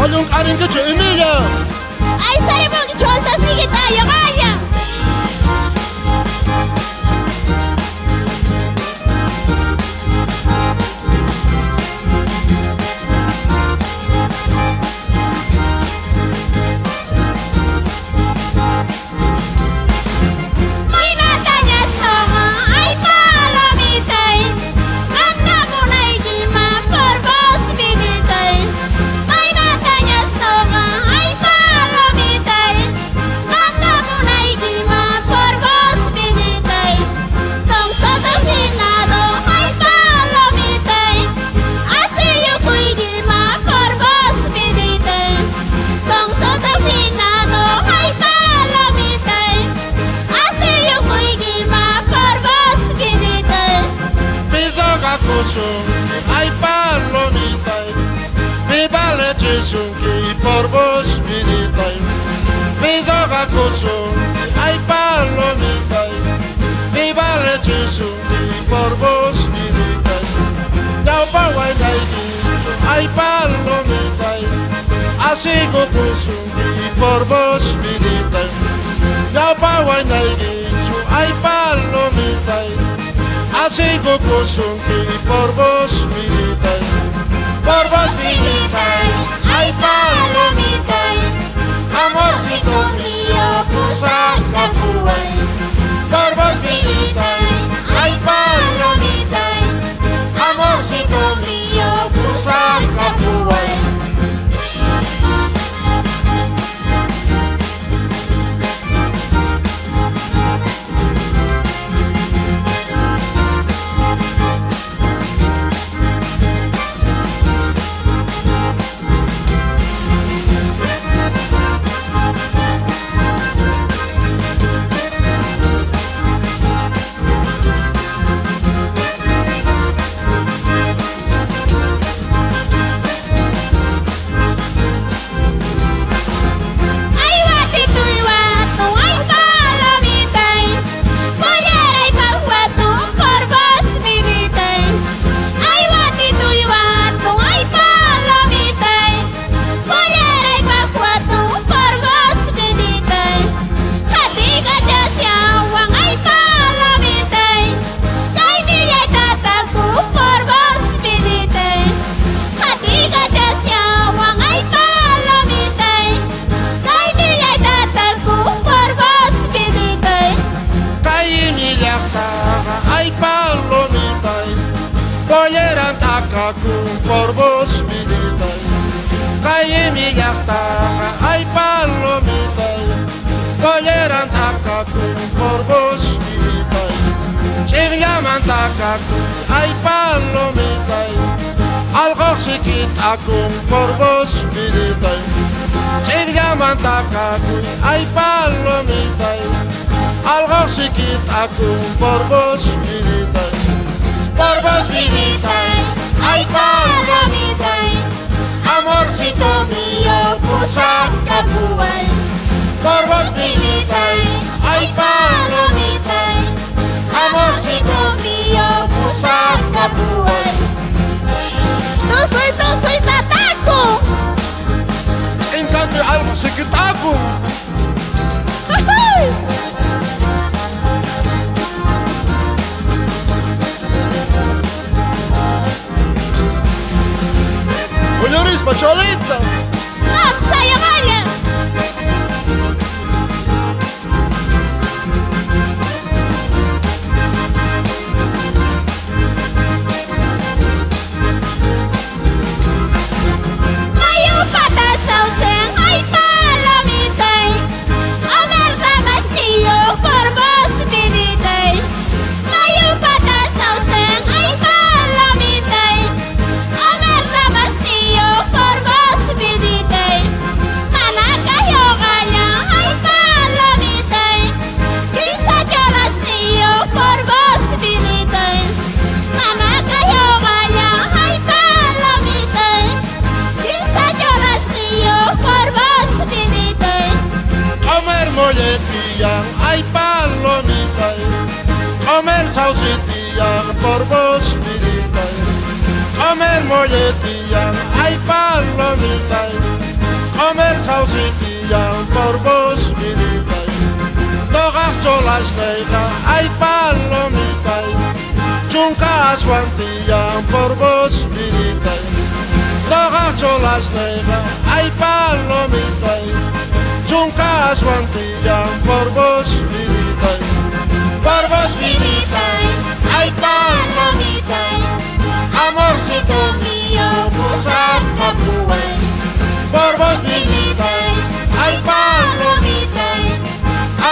Ollunq'arinkichu Emilia? Aysarimunki choltasniykita yoqalla. Ay palomitay, viva lechisunki por vos viditay. Pisoqakusunki, ay palomitay, viva lechisunki por vos viditay. Ñawpa waynaykichu, ay palomitay, asikukusunki por vos viditay. Ñawpa waynaykichu, ay palomitay, asikukusunki por vos viditay. Por vos viditay, ay palomitay, amorcito mío, pusakapuway. Por vos viditay, ay palomitay, amorcito mío, pusakapuway. Por vos viditay, kaymi llaqtaqa ay palomitay, colleran t'akakun por vos viditay, ch'inllaman t'akakun ay palomitay, alqoqsiki t'akun por vos viditay, ch'inllaman t'akakuy ay palomitay, alqoqsiki t'akun por vos viditay, por vos viditay. Ay palomitay, amorcito mío, pusakapuway. Por vos viditay, ay palomitay, amorcito mío, pusakapuway. Tusuy tusuy tataku. Ch'inkakuy alqosiki t'akun. Uyurispa cholita. Sayamalla. Mayupata sausen ay palomitay, Omar Ramastillo por vos viditay. Mayupata sausen ay palomitay, Omar Ramastillo por vos viditay. Manakayogalla ay palomitay, Kinsa cholastillo por vos viditay. Manakayogalla ay palomitay, Kinsa cholastillo por vos viditay. Comer molletiyan, ay palomitay, comer sausitiyan por vos viditay. Comer molletiyan, ay palomitay, Sauce tiyan por vos viditay. Noqaj cholasneyqa ay palomitay. Chunka aswan tiyan por vos viditay. Noqaj cholasneyqa ay palomitay. Chunka aswan tiyan por vos viditay. Por vos viditay, ay palomitay. Amorcito mío, pusakapuway. Por vos viditay, ay palomitay.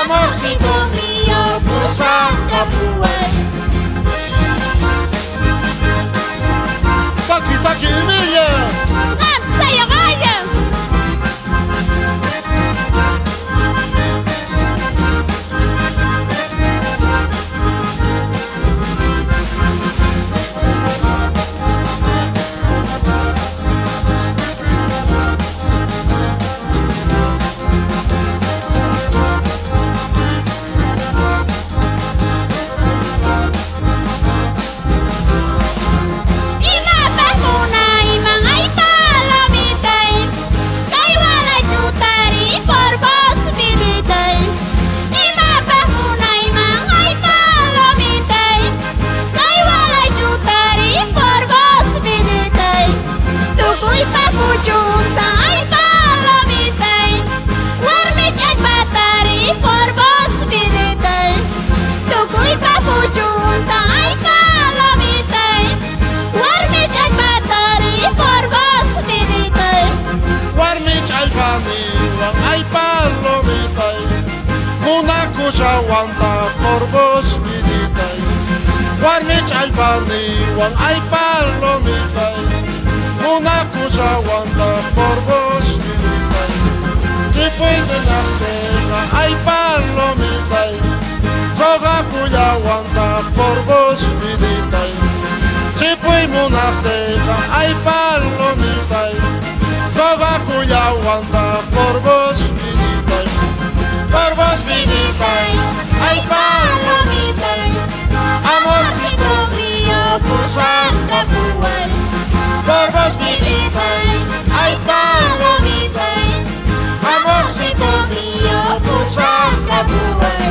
Amorcito mío, pusakapuway. Taki, taki, Emilia! Qam sayaqaya. Imapaj munayman ay palomitay. Kay walay chutari por vos viditay. Imapaj munayman ay palomitay. Kay walay chutari por vos viditay. Tukuypa puchunta ay palomitay. Warmich allpatari por vos viditay. Tukuypa puchunta ay palomitay. Warmich allpatari por vos viditay. Warmich allpaniwan ay palomitay. Munakushawantaq por vos viditay. Warmich allpaniwan ay palomitay. Munakushawantaq por vos viditay. Chipuytinaqteqa ay palomitay. Soqakullawantaq por vos viditay. Chipuy munaqteqa ay palomitay. Soqakullawantaq por vos viditay. Por vos viditay, ay palomitay. Amorcito mío, pusakapuway. Por vos viditay, ay palomitay. Amorcito mío, pusakapuway.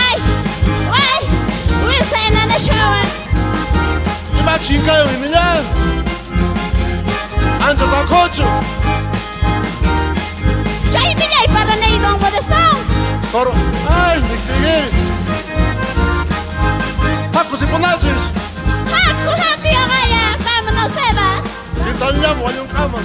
Ay, ay, wisay nanashawan. Ima chinkayo imilla. Ancha sancocho. Chay millay paranay don Modestón. Toro. Ay, niktigiri. Haku sipunachis. Haku, haku, yagaya, vámonos, Eva. Italiamo wañunkama.